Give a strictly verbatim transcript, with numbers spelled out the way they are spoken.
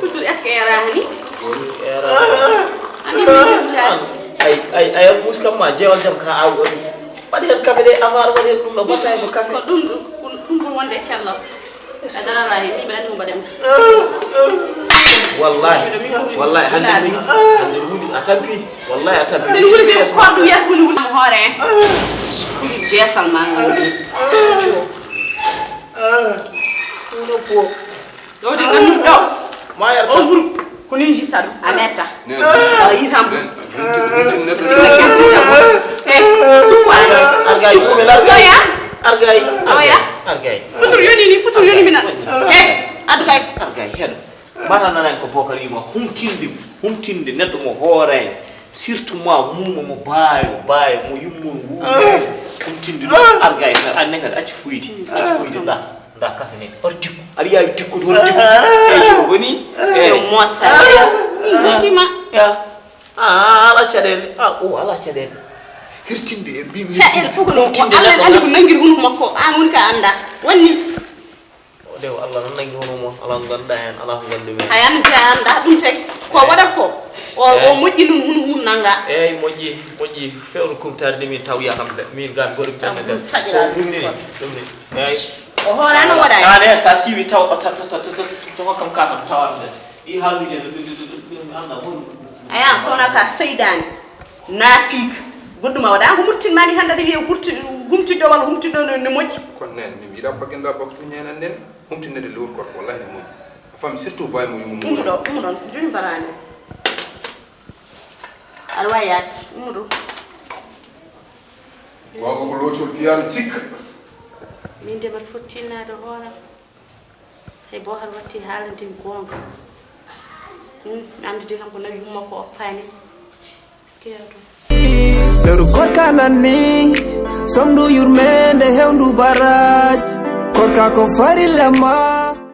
Futur, est-ce que era hani? Ani mi wulani. Ay, ay, ay, am muskam ma, jewal jam ka aw on. Waɗi hen kafe de, avant waɗi hen ɗum ɗo, batta hen ko kafe. Ko ɗum ɗum, ɗum ɗum wonde e cellal. E daralahi, mi ɓe ɗanni mo mbaɗen. Wallahi, wallahi, hande wuli, hande wuli, a tampi. Wallahi, a tampi. Sen wuli ɓe ko ɗum yar wuli wuli mo hoore. Wuli jeesal ma ngal. Ɗum ɗo po. Ɗo de ɗum ɗo. Ma yar on groupe. Ko ni jisa ɗum. A metta. A yitam. Neɗɗo. Argay, argay. Oya. Argay. Oya. Argay. Futur yoni ni, futur yoni mina. Eh, adugay. Argay, heɗo. Mbaɗa nanan ko Bokar wima, humtinde, humtinde neɗɗo mo hoore, surtout ma muuma mo baayo, baayo mo yummo wuude. Humtinde ɗum, argay, an ne kadi acci fuyde, acci fuyde, nda, nda kafe ne, hoto tikku, aɗa yaawi tikkude, hoto tikku. Eyi, woni, eyi. Yo mosa. Musima. Ya. Ah, ala caɗeele. Ah, o ala caɗeele. Hirtinde e mbimi. Caɗeele fof ko ɗum. Ko Allah en andi ko nangiri hunduko makko. An woni ka anda. Wonni. O de o Allah noon nangi hono mo, alaa ko ngannduɗaa heen, alaa ko nganndu men. Hay an te a anndaa ɗum tagi. Ko waɗata ko, o, o moƴƴi ɗum, hunu, hunu nannga. Eeyi, moƴƴi, moƴƴi, fewndo kumtaade de min taw yaham de, min ga mi goɗɗo mi ɓernde de. So ɗum ni, ɗum ni, eeyi. O hoorano waɗa. An e sa siwi taw, ta, ta, ta hokkam kasam tawa de. Ɗi haalduuji de, ɗum, ɗum, ɗum, ɗum, mi anndaa honɗum. Aya, sowna ka seydaani. Naafiik. Goɗɗum a waɗa. An ko murtin mani hannde aɗa wiya hurti-, humtiɗo walla humtiɗo ne, ne moƴƴi. Kono nene, min mi yiɗa bagginɗa baktu ñanan nene. Humtinede lewru koto, wallahi ne moƴƴi. A faami, surtout bawi mo yumma mo. Ummu ɗo, ummu ɗon. Joni mbarani. Aɗa wawi yaade. Ummu ɗo. Gonga ko loocol piyano tikka. Min de mbaɗa fof tinnaade hooram. Hay Bokar watti haalantimi goonga. Hmm, mi anndi de kam ko nawi yumma ko oppaani. Est-ce que yawtu? Lewru korka nan ni, somdu yurmende hewndu baraj. Korka ko farilla ma.